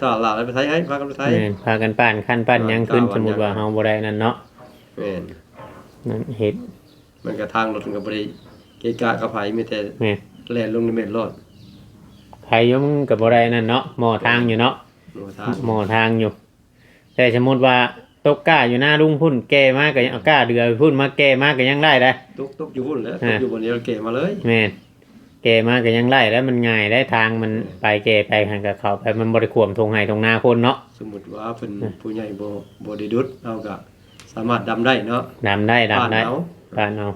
ຖ້າຫຼານໄປໄຖໃຫ້ ພາກັນໄປໄຖ ແມ່ນ ພາກັນປ້ານຄັນປ້ານຫຍັງຂຶ້ນ ປ້ານ ສະໝຸດວ່າເຮົາບໍ່ໄດ້ນັ້ນເນາະ ແມ່ນ ນັ້ນເຮັດ ມັນກະທາງລົດມັນກະບໍ່ໄດ້ເກະກະກັບໃຜ ມີແຕ່ ແມ່ນ ແລ່ນລົງໃນແມ່ນໂລດ ໃຜຢູ່ມັນກະບໍ່ໄດ້ນັ້ນເນາະ ໝໍ້ທາງຢູ່ເນາະ ໝໍ້ທາງ ໝໍ້ທາງຢູ່ ແຕ່ສະໝຸດວ່າ ຕົກກ້າຢູ່ນາລຸງພຸ້ນ ແກ່ມາກໍຍັງເອົາກ້າເດືອພຸ້ນມາແກ່ມາກໍຍັງໄດ້ເດ້. ຕົກ ຕົກຢູ່ພຸ້ນແຫຼະ ອ່າ ຕົກຢູ່ບ່ອນດຽວແກ່ມາເລີຍ. ແມ່ນ ແກ່ມາກໍຍັງໄດ້ແຫຼະ ມັນງ່າຍໄດ້ ທາງມັນ ແມ່ນ ໄປແກ່ໄປຫັ້ນກໍເຂົ້າໄປ ມັນບໍ່ໄດ້ຖ້ວມທົ່ງໄຮ່ທົ່ງນາຄົນເນາະ. ສົມມຸດວ່າເພິ່ນ ອ່າ ຜູ້ໃຫຍ່ບໍ່ ບໍ່ໄດ້ດຸດ ເຮົາກໍສາມາດດຳໄດ້ເນາະ. ດຳໄດ້ ດຳໄດ້ ປານເອົາ ປານເອົາ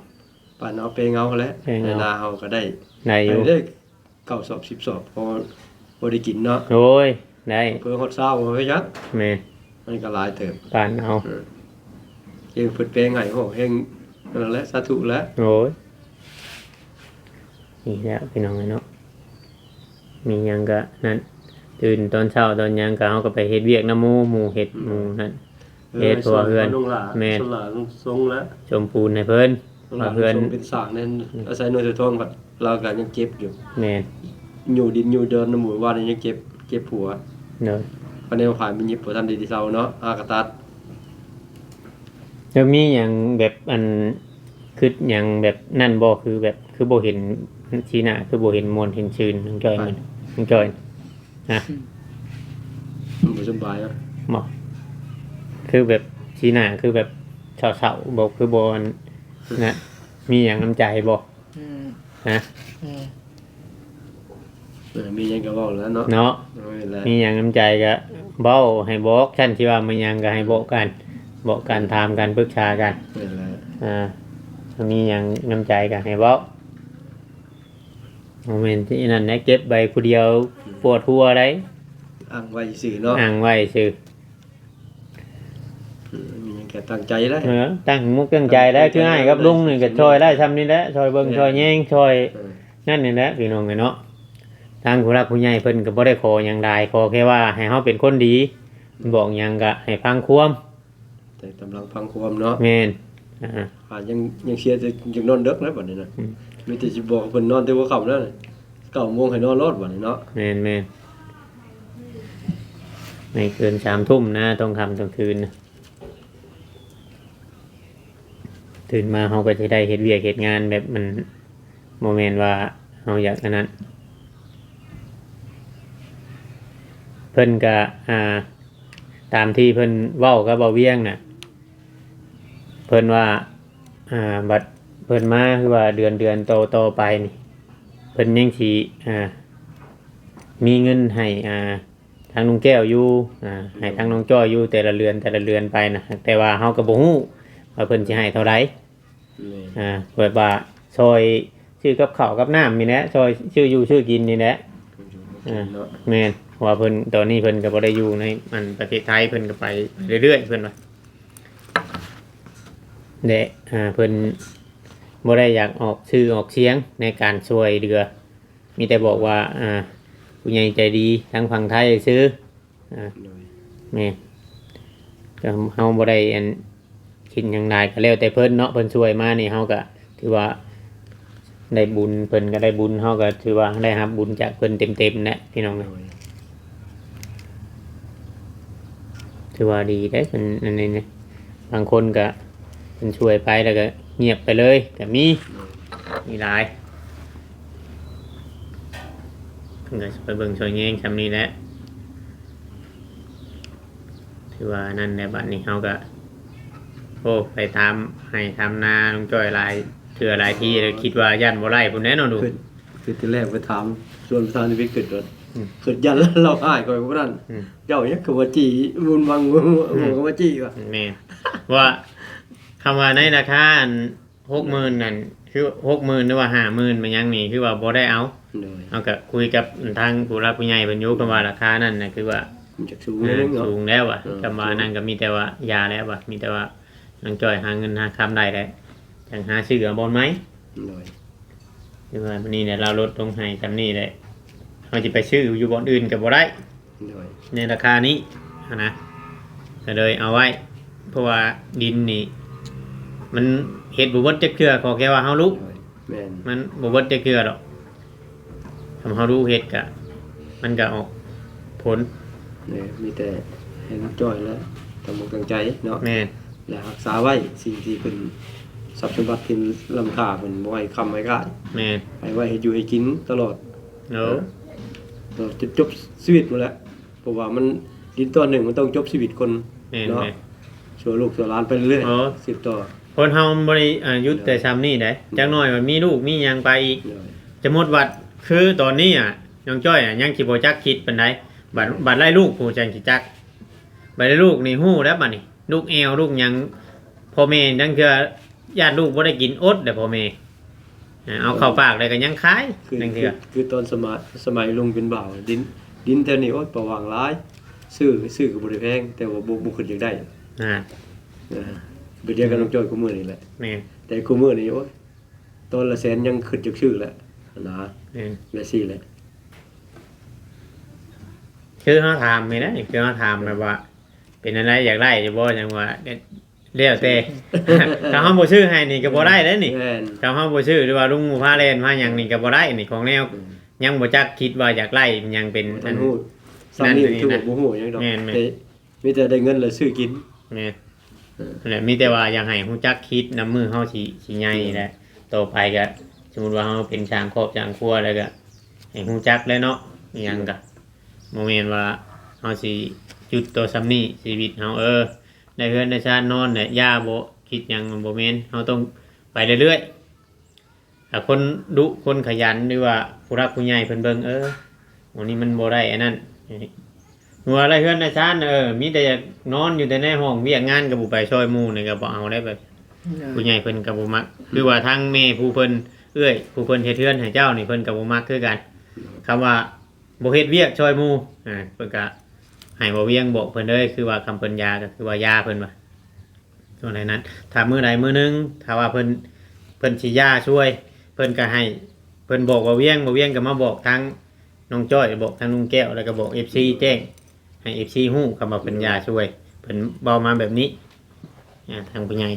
ປານເອົາ ແປງເອົາແຫຼະ ແປງເອົາ ໃນນາເຮົາກໍໄດ້ ໄດ້ຢູ່ ໄດ້ ເກົ້າສອບ ສິບສອບ ພໍ ພໍໄດ້ກິນເນາະ. ໂອ້ຍ ໄດ້ ເພື່ອຮອດຊາວບໍ່ໄປຈັກ. ແມ່ນ ມັນກໍຫຼາຍເຕີບ ປານເອົາ. ເອີ ເຮັດເພິ່ນແປງໃຫ້ ໂອ້ ແຮງນັ້ນແຫຼະ ສາທຸແຫຼະ. ໂອ້ຍ ນີ້ແຫຼະພີ່ນ້ອງເອີຍເນາະ ມີຫຍັງກໍນັ້ນ ຕື່ນຕອນເຊົ້າຕອນຫຍັງກໍ ເຮົາກໍໄປເຮັດວຽກນຳໝູ່ ໝູ່ເຮັດ ອືມ ໝູ່ນັ້ນ ເອີ ເຮັດ ເພາະວ່າເຮືອນ ແມ່ນ ສ່ວນຫຼານສົ່ງແລ້ວ ສົມປູນໃຫ້ເພິ່ນ ວ່າເຮືອນເປັນສ້າງນັ້ນ ອືມ ອາໄສໜ່ວຍສາວທອງ ລາວກໍຍັງເຈັບຢູ່. ແມ່ນ ຢູ່ດິນຢູ່ດອນນຳໝູ່ວ່ານີ້ຍັງເຈັບ ເຈັບຫົວ. ໂດຍ ພາຍໃນພາຍມັນຍັງບໍ່ທັນໄດ້ເຊົາເນາະ ຫາກະຕັດ. ແລ້ວມີຫຍັງແບບ ອັນ ຄິດຫຍັງແບບນັ້ນບໍ່? ຄືແບບ ຄືບໍ່ເຫັນສີໜ້າ ຄືບໍ່ເຫັນມ່ວນເຫັນຊື່ນ ນ້ອງຈ້ອຍ ໄປ ນ້ອງຈ້ອຍ ຮະ? ອືມ ມັນບໍ່ສະບາຍເນາະ ບໍ່? ຄືແບບສີໜ້າ ຄືແບບເສົ້າໆ ບໍ່? ຄືບໍ່ ອັນ ນະ ມີຫຍັງນຳໃຈບໍ່? ອືມ ຮະ? ອືມ ເອີ ມີຫຍັງກໍເວົ້າແລ້ວເນາະ ເນາະ ເອີ ແຫຼະ ມີຫຍັງນຳໃຈກໍເວົ້າໃຫ້ບອກ ຊັ້ນຊິວ່າມີຫຍັງກໍໃຫ້ບອກກັນ ບອກກັນ ຖາມກັນ ປຶກສາກັນ. ແມ່ນແຫຼະ ອ່າ ມີຫຍັງນຳໃຈກໍໃຫ້ເວົ້າ ບໍ່ແມ່ນທີ່ນັ້ນນະ ເກັບໄວ້ຜູ້ດຽວ ອືມ ປວດຫົວໃດ໋ ອ້າງໄວ້ຊື່ເນາະ ອ້າງໄວ້ຊື່. ອືມ ມີຫຍັງກໍຕັ້ງໃຈໄດ້ ເອີ ຕັ້ງມຸກຕັ້ງໃຈໄດ້ ຕັ້ງໃຈ ຄືອ້າຍກັບລຸງນີ້ກໍຊ່ອຍໄດ້ຊ່ຳນີ້ແຫຼະ ຊ່ອຍເບິ່ງ ເອີ ຊ່ອຍແຍງ ຊ່ອຍ ເອີ ນັ້ນນີ້ແຫຼະ ພີ່ນ້ອງເອີຍເນາະ. ທາງຜູ້ຫຼັກຜູ້ໃຫຍ່ເພິ່ນກໍບໍ່ໄດ້ຂໍຫຍັງຫຼາຍ ຂໍແຄ່ວ່າໃຫ້ເຮົາເປັນຄົນດີ ອືມ ບອກຫຍັງກໍໃຫ້ຟັງຄວາມ ແຕ່ກຳລັງຟັງຄວາມເນາະ. ແມ່ນ ອ່າ ຫາຍັງ ຍັງເສຍແຕ່ຢາກນອນເດິກແລ້ວບັດນີ້ນະ ອືມ ມີແຕ່ຊິບອກເພິ່ນນອນແຕ່ຫົວຄ່ຳແລ້ວ ເກົ້າໂມງໃຫ້ນອນໂລດບັດນີ້ເນາະ. ແມ່ນໆ ໃນຄືນສາມທຸ່ມນະ ຕ້ອງຄ່ຳຕ້ອງຄືນນະ ຕື່ນມາເຮົາກໍຊິໄດ້ເຮັດວຽກເຮັດງານແບບມັນ ບໍ່ແມ່ນວ່າເຮົາຢາກອັນນັ້ນ ເພິ່ນກະ ອ່າ ຕາມທີ່ເພິ່ນເວົ້າກັບບ່າວວຽງນະ ເພິ່ນວ່າ ອ່າ ບັດເພິ່ນມາ ຄືວ່າເດືອນ ເດືອນຕໍ່ ຕໍ່ໄປນີ້ ເພິ່ນຍັງຊິ ອ່າ ມີເງິນໃຫ້ ອ່າ ທາງລຸງແກ້ວຢູ່ ອ່າ ໃຫ້ທາງນ້ອງຈ້ອຍຢູ່ແຕ່ລະເດືອນ ແຕ່ລະເດືອນໄປນະ ແຕ່ວ່າເຮົາກໍບໍ່ຮູ້ວ່າເພິ່ນຊິໃຫ້ເທົ່າໃດ. ແມ່ນ ອ່າ ແບບວ່າຊ່ອຍຊື້ກັບເຂົ້າກັບນ້ຳນີ້ແຫຼະ ຊ່ອຍຊື້ຢູ່ຊື້ກິນນີ້ແຫຼະ. ຢູ່ກິນເນາະ ອ່າ ແມ່ນ ເພາະວ່າເພິ່ນ ຕອນນີ້ເພິ່ນກໍບໍ່ໄດ້ຢູ່ໃນ ອັນ ປະເທດໄທ ເພິ່ນກໍໄປເລື້ອຍໆ ເພິ່ນວ່າ ແລະ ອ່າ ເພິ່ນບໍ່ໄດ້ຢາກອອກຊື່ອອກສຽງໃນການຊ່ວຍເຫຼືອ ມີແຕ່ບອກວ່າ ອ່າ ຜູ້ໃຫຍ່ໃຈດີທາງຝັ່ງໄທຊື່ ອ່າ ໂດຍ ແມ່ນ ກໍເຮົາບໍ່ໄດ້ ອັນ ຄິດຫຍັງຫຼາຍ ກໍແລ້ວແຕ່ເພິ່ນເນາະ ເພິ່ນຊ່ວຍມານີ້ ເຮົາກໍຖືວ່າໄດ້ບຸນ ເພິ່ນກໍໄດ້ບຸນ ເຮົາກໍຖືວ່າໄດ້ຮັບບຸນຈາກເພິ່ນເຕັມໆແຫຼະ ພີ່ນ້ອງເອີຍ. ໂດຍ ຖືວ່າດີເດ້ ເພິ່ນ ອັນນີ້ນະ ບາງຄົນກໍເພິ່ນຊ່ວຍໄປແລ້ວກໍງຽບໄປເລີຍກໍມີ ໂດຍ ມີຫຼາຍ ເພິ່ນກໍໄປເບິ່ງຊ່ວຍແຍງຊ່ຳນີ້ແຫຼະ. ຖືວ່ານັ້ນແຫຼະ ບັດນີ້ເຮົາກໍ ໂອ້ ໄປຖາມໄຮ່ຖາມນາລຸງຈ້ອຍຫຼາຍເທື່ອຫຼາຍທີແລ້ວ ຄິດວ່າຢ້ານບໍ່ໄດ້ພຸ້ນແຫຼະເນາະ ລຸງ. ຄື ຄືທີແລກໄປຖາມ ຊວນປະທານຊີວິດຂຶ້ນໂດດ ອືມ ຄິດຢ້ານລາວອ້າຍຂ້ອຍຜູ້ນັ້ນ ອືມ ເຈົ້າຫຍັງຄືວ່າຈີ້ບຸນວັງ ອືມ ຄືວ່າຈີ້ວ່າ ແມ່ນ ວ່າ ຄຳວ່າໃນລາຄາອັນ ຫົກໝື່ນນັ້ນ ຄືຫົກໝື່ນ ຫຼືວ່າຫ້າໝື່ນ ແມ່ນຫຍັງນີ້ ຄືວ່າບໍ່ໄດ້ເອົາ. ໂດຍ ເຮົາກໍຄຸຍກັບທາງຜູ້ຫຼັກຜູ້ໃຫຍ່ເພິ່ນຢູ່ ຄຳວ່າລາຄານັ້ນນະ ຄືວ່າ ມັນຈະສູງ ອ່າ ໜ້ອຍໜຶ່ງເນາະ ສູງແລ້ວວ່າ ເອີ ຄຳວ່ານັ້ນກໍມີແຕ່ວ່າຢ່າແລ້ວວ່າ ມີແຕ່ວ່ານ້ອງຈ້ອຍຫາເງິນຫາຄຳໄດ້ແລ້ວ ຈັ່ງຫາຊື້ເອົາບ່ອນໃໝ່. ໂດຍ ຄືວ່າມື້ນີ້ແຫຼະ ລາວລົດລົງໃຫ້ຊ່ຳນີ້ແຫຼະ ເຮົາຊິໄປຊື້ຢູ່ບ່ອນອື່ນກໍບໍ່ໄດ້. ໂດຍ ໃນລາຄານີ້ຫັ້ນນະ ກໍເລີຍເອົາໄວ້ ເພາະວ່າດິນນີ້ ມັນເຮັດບໍ່ເບິດຈັກເທື່ອ ຂໍແຄ່ວ່າເຮົາລຸ ໂດຍ ແມ່ນ ມັນບໍ່ເບິດຈັກເທື່ອດອກ ຖ້າເຮົາລຸເຮັດກະ ມັນກະອອກຜົນ. ເອີ ມີແຕ່ໃຫ້ລູກຈ້ອຍແຫຼະ ຕັ້ງອົກຕັ້ງໃຈເນາະ ແມ່ນ ແລະ ຮັກສາໄວ້ສິ່ງທີ່ເພິ່ນ ຊັບສົມບັດທີ່ລ້ຳຄ່າ ເພິ່ນບໍ່ໃຫ້ຄຳໃຫ້ຂາຍ ແມ່ນ ໃຫ້ໄວ້ໃຫ້ຢູ່ໃຫ້ກິນຕະຫຼອດ ໂດຍ ເອີ ຕະຫຼອດຈົນຈົບຊີວິດພຸ້ນແຫຼະ. ເພາະວ່າມັນ ດິນຕອນໜຶ່ງມັນຕ້ອງຈົບຊີວິດຄົນ ແມ່ນ ເນາະ ແມ່ນ ຊ່ວຍລູກຊ່ວຍຫຼານໄປເລື້ອຍໆ ອໍ ສືບຕໍ່. ຄົນເຮົາມັນບໍ່ໄດ້ ອ່າ ຢຸດແຕ່ຊ່ຳນີ້ເດ້ ໂດຍ ຈັກໜ້ອຍມັນມີລູກມີຫຍັງໄປອີກ ໂດຍ ສະໝຸດວ່າ ຄືຕອນນີ້ ອ່າ ນ້ອງຈ້ອຍ ອ່າ ຍັງຊິບໍ່ຈັກຄິດປານໃດ ບາດ ບາດໄດ້ລູກພຸ້ນຈັ່ງຊິຈັກ ບາດໄດ້ລູກນີ້ຮູ້ແລ້ວ ບາດນີ້ ລູກແອວລູກຫຍັງ ພໍ່ແມ່ລາງເທື່ອຢ້ານລູກບໍ່ໄດ້ກິນ ອົດແລ້ວພໍ່ແມ່ ອ່າ ເອົາເຂົ້າປາກແລ້ວກໍຍັງຄາຍ ຄື ລາງເທື່ອ ຄື ຄືຕອນສະໄໝ ສະໄໝລຸງເປັນບ່າວ ດິນ ດິນແຖວນີ້ ໂອ້ຍ ປະຫວ່າງຫຼາຍ ຊື້ ຊື້ກໍບໍ່ໄດ້ແພງ ແຕ່ວ່າບໍ່ ບໍ່ຄິດຢາກໄດ້ ອ່າ ອ່າ ໄປດຽວກັບນ້ອງຈ້ອຍຄູ່ມື້ນີ້ແຫຼະ ແມ່ນ ແຕ່ຄູ່ມື້ນີ້ ໂອ້ຍ ຕອນລະແສນຍັງຄິດຢາກຊື້ແຫຼະ ຫັ້ນນະ ແມ່ນ ແບບຊີ້ແຫຼະ ຄືເຮົາຖາມນີ້ນະ ຄືເຮົາຖາມແບບວ່າ ເປັນອັນໃດ ຢາກໄດ້ຢູ່ບໍ່ ຈັ່ງວ່າ ແລ້ວແຕ່ ຖ້າເຮົາບໍ່ຊື້ໃຫ້ນີ້ກໍບໍ່ໄດ້ເດ້ນີ້ ແມ່ນ ຖ້າເຮົາບໍ່ຊື້ ຫຼືວ່າລຸງພາແລ່ນພາຫຍັງນີ້ກໍບໍ່ໄດ້ນີ້ ຂອງແນວ ອືມ ຍັງບໍ່ຈັກຄິດວ່າຢາກໄດ້ຫຍັງເປັນ ບໍ່ທັນຮູ້ ອັນ ສ່ຳນີ້ ນັ້ນ ຖືວ່າບໍ່ຮູ້ຫຍັງດອກ ແມ່ນໆ ແຕ່ມີແຕ່ໄດ້ເງິນແລ້ວຊື້ກິນ ແມ່ນ ເອີ ນັ້ນແຫຼະ ມີແຕ່ວ່າຢາກໃຫ້ຮູ້ຈັກຄິດນຳມື້ເຮົາຊິ ຊິໃຫຍ່ນີ້ແຫຼະ ຕໍ່ໄປກໍສົມມຸດວ່າເຮົາເປັນສ້າງຄອບສ້າງຄົວແລ້ວກໍໃຫ້ຮູ້ຈັກແຫຼະເນາະ ອີ່ຫຍັງກໍ ບໍ່ແມ່ນວ່າເຮົາຊິຢຸດຕໍ່ສ່ຳນີ້ ຊີວິດເຮົາ ເອີ ໄດ້ເຮືອນໄດ້ຊານນອນແຫຼະ ຢ່າບໍ່ຄິດຫຍັງ ມັນບໍ່ແມ່ນ ເຮົາຕ້ອງໄປເລື້ອຍໆ ຖ້າຄົນດຸຄົນຂະຫຍັນ ຫຼືວ່າຜູ້ຫຼັກຜູ້ໃຫຍ່ເພິ່ນເບິ່ງ ເອີ ໂອ້ ນີ້ມັນບໍ່ໄດ້ອັນນັ້ນ ເມື່ອໄດ້ເຮືອນໄດ້ຊານ ເອີ ມີແຕ່ຢາກນອນຢູ່ແຕ່ໃນຫ້ອງ ວຽກງານກໍບໍ່ໄປຊ່ອຍໝູ່ນີ້ກໍບໍ່ເອົາໄດ້ ແບບ ໂດຍ ຜູ້ໃຫຍ່ເພິ່ນກໍບໍ່ມັກ ຄືວ່າທາງແມ່ຜູ້ເພິ່ນ ເອື້ອຍຜູ້ເພິ່ນເຮັດເຮືອນໃຫ້ເຈົ້ານີ້ ເພິ່ນກໍບໍ່ມັກຄືກັນ ຄຳວ່າ ບໍ່ເຮັດວຽກຊ່ອຍໝູ່ ອ່າ ເພິ່ນກະໃຫ້ບ່າວວຽງບອກເພິ່ນເລີຍ ຄືວ່າຄຳເພິ່ນຢ່າກໍຄືວ່າຢ່າ ເພິ່ນວ່າ ສ່ວນໃດນັ້ນ ຖ້າມື້ໃດມື້ໜຶ່ງ ຖ້າວ່າເພິ່ນ ເພິ່ນຊິຢ່າຊ່ວຍ ເພິ່ນກໍໃຫ້ ເພິ່ນບອກບ່າວວຽງ ບ່າວວຽງກໍມາບອກທາງນ້ອງຈ້ອຍ ບອກທາງລຸງແກ້ວ ແລ້ວກໍບອກເອັຟຊີແຈ້ງ ໃຫ້ເອັຟຊີຮູ້ ຄຳວ່າເພິ່ນຢ່າຊ່ວຍ ເພິ່ນເວົ້າມາແບບນີ້ ອ່າ ທາງຜູ້ໃຫຍ່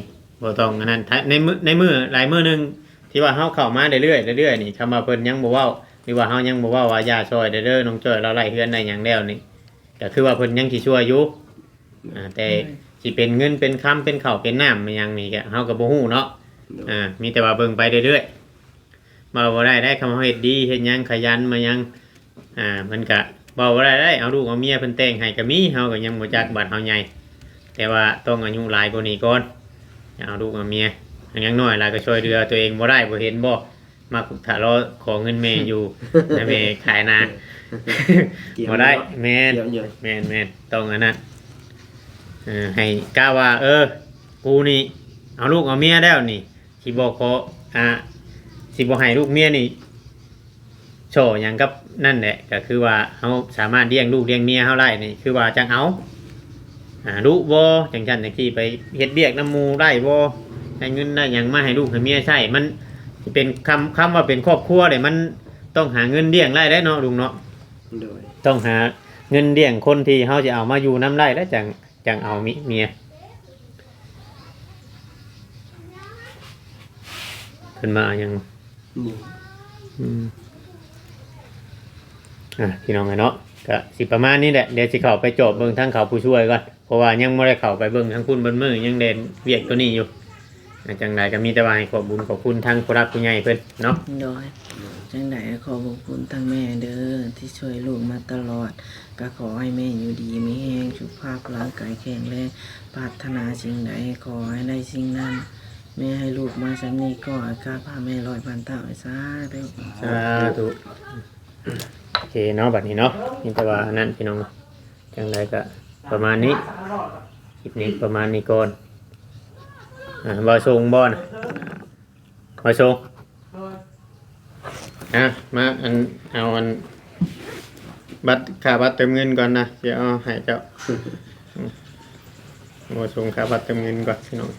ບໍ່ຕ້ອງອັນນັ້ນ ຖ້າໃນມື້ ໃນມື້ໃດມື້ໜຶ່ງທີ່ວ່າເຮົາເຂົ້າມາເລື້ອຍໆ ເລື້ອຍໆນີ້ ຄຳວ່າເພິ່ນຍັງບໍ່ເວົ້າ ຫຼືວ່າເຮົາຍັງບໍ່ເວົ້າວ່າຢ່າຊ່ອຍເດີ້ ນ້ອງຈ້ອຍລາວໄດ້ເຮືອນໄດ້ຫຍັງແລ້ວນີ້ ກໍຄືວ່າເພິ່ນຍັງຊິຊ່ວຍຢູ່ ອ່າ ແຕ່ ໂດຍ ຊິເປັນເງິນເປັນຄຳ ເປັນເຂົ້າເປັນນ້ຳຫຍັງນີ້ ກໍເຮົາກໍບໍ່ຮູ້ເນາະ ໂດຍ ອ່າ ມີແຕ່ວ່າເບິ່ງໄປເລື້ອຍໆ ເວົ້າບໍ່ໄດ້ໄດ໋ ຄຳເຮົາເຮັດດີເຮັດຫຍັງຂະຫຍັນມາຫຍັງ ອ່າ ມັນກະເວົ້າບໍ່ໄດ້ໄດ໋ ເອົາລູກເອົາເມຍເພິ່ນແຕ່ງໃຫ້ກະມີ ເຮົາກະຍັງບໍ່ຈັກບັດເຮົາໃຫຍ່ ແຕ່ວ່າຕ້ອງອາຍຸຫຼາຍກວ່ານີ້ກ່ອນ ເອົາລູກເອົາເມຍ ຢ່າງໜ້ອຍຫຼາຍກະຊ່ວຍເຫຼືອຕົວເອງບໍ່ໄດ້ ບໍ່ເຫັນບໍ່ ມັກຖ້າລໍຂໍເງິນແມ່ຢູ່ ໃຫ້ແມ່ຂາຍນາ ບໍ່ໄດ້ ແມ່ນ ແມ່ນໆ ຕ້ອງອັນນັ້ນ ເອີ ໃຫ້ກະວ່າ ເອີ ກູນີ້ເອົາລູກເອົາເມຍແລ້ວນີ້ ຊິບໍ່ຂໍ ອ່າ ຊິບໍ່ໃຫ້ລູກເມຍນີ້ສໍ້ຫຍັງກັບນັ້ນແຫຼະ ກໍຄືວ່າເຮົາສາມາດລ້ຽງລູກລ້ຽງເມຍເຮົາໄດ້ນີ້ ຄືວ່າຈັ່ງເອົາ ອ່າ ດຸບໍ່ ຈັ່ງຊັ້ນຈັ່ງຊີ້ ໄປເຮັດວຽກນຳໝູ່ໄດ້ບໍ່ ໄດ້ເງິນໄດ້ຫຍັງມາໃຫ້ລູກໃຫ້ເມຍໃຊ້ ມັນຊິເປັນ ຄຳ ຄຳວ່າເປັນຄອບຄົວເດ ມັນຕ້ອງຫາເງິນລ້ຽງໄດ້ແຫຼະເນາະ ລຸງເນາະ ໂດຍ ຕ້ອງຫາເງິນລ້ຽງຄົນທີ່ເຮົາຈະເອົາມາຢູ່ນຳໄດ້ແລ້ວ ຈັ່ງ ຈັ່ງເອົາເມຍ ເພິ່ນມາຫຍັງ ອືມ ອ່ະ ພີ່ນ້ອງເອີຍເນາະ ກະຊິປະມານນີ້ແຫຼະ ດຽວຊິເຂົ້າໄປຈອບເບິ່ງທາງເຂົາຜູ້ຊ່ວຍກ່ອນ ເພາະວ່າຍັງບໍ່ໄດ້ເຂົ້າໄປເບິ່ງທາງພຸ້ນເບິ່ງມື້ ຍັງແລ່ນວຽກຕົວນີ້ຢູ່ ອ່ະ ຈັ່ງໃດກໍມີແຕ່ວ່າໃຫ້ຂອບບຸນຂອບຄຸນທາງຜູ້ຫຼັກຜູ້ໃຫຍ່ເພິ່ນເນາະ ໂດຍ ຈັ່ງໃດກໍຂອບພະຄຸນທາງແມ່ເດີ້ ທີ່ຊ່ວຍລູກມາຕະຫຼອດ ກໍຂໍໃຫ້ແມ່ຢູ່ດີມີແຮງ ສຸຂະພາບຮ່າງກາຍແຂງແຮງ ປາດຖະໜາສິ່ງໃດຂໍໃຫ້ໄດ້ສິ່ງນັ້ນ ແມ່ໃຫ້ລູກມາສ່ຳນີ້ກໍອາກາພາແມ່ຮ້ອຍພັນເທົ່າ ສາທຸ ສາທຸ ໂອເຄເນາະ ບັດນີ້ເນາະ ມີແຕ່ວ່າອັນນັ້ນ ພີ່ນ້ອງ ຈັ່ງໃດກໍປະມານນີ້ ຄລິບນີ້ປະມານນີ້ກ່ອນ ອ່າ ບໍ່ສົ່ງບໍ່ນະ ມາສົ່ງ ອ່ະ ມາ ອັນ ເອົາ ອັນ ບັດ ຄ່າບັດເຕີມເງິນກ່ອນນະ ຊິເອົາໃຫ້ເຈົ້າ ມາສົ່ງຄ່າບັດເຕີມເງິນກ່ອນ ພີ່ນ້ອງ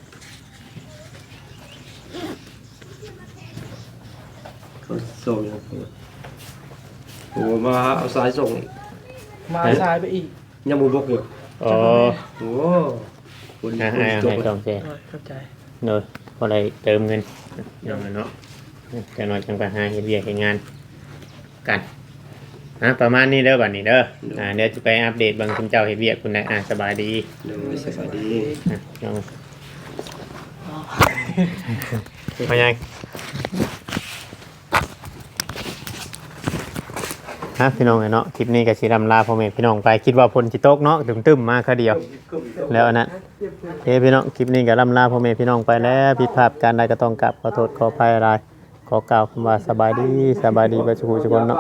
ເຂົາສົ່ງຫຍັງ ໂອ້ ມາເອົາສາຍສົ່ງອີກ ມາເອົາສາຍໄປອີກ ຍັງບໍ່ບົກຢູ່ ອໍ ໂອ້ ຄົນ ອ່ະ ຄົນ ໃຫ້ ໃຫ້ສອງແສນ ໂດຍ ຂອບໃຈ ໂດຍ ພໍໄດ້ເຕີມເງິນ ພີ່ນ້ອງເນາະ ຈັກໜ້ອຍຈັ່ງໄປຫາເຮັດວຽກເຮັດງານກັນ ອ່ະ ປະມານນີ້ເດີ້ ບັດນີ້ເດີ້ ໂດຍ ອ່າ ດຽວຊິໄປອັບເດດເບິ່ງຊຸມເຈົ້າເຮັດວຽກພຸ້ນແຫຼະ ອ່າ ສະບາຍດີ ໂດຍ ສະບາຍດີ ອ່ະ ນ້ອງ ມາຍັງ ໂ ນະພີ່ນ້ອງເອີຍເນາະ ຄລິບນີ້ກໍຊິລ່ຳລາພໍ່ແມ່ພີ່ນ້ອງໄປ ຄິດວ່າຝົນຊິຕົກເນາະ ຕຶມໆມາຄາວດຽວ ແລ້ວອັນນັ້ນ ໂອເຄພີ່ນ້ອງ ຄລິບນີ້ກໍລ່ຳລາພໍ່ແມ່ພີ່ນ້ອງໄປແລ້ວ ຜິດພາດການໃດກໍຕ້ອງກາບຂໍໂທດຂໍອະໄພຫຼາຍ ຂໍກ່າວຄຳວ່າສະບາຍດີ ສະບາຍດີເບິດສູ່ຜູ້ສູ່ຄົນເນາະ.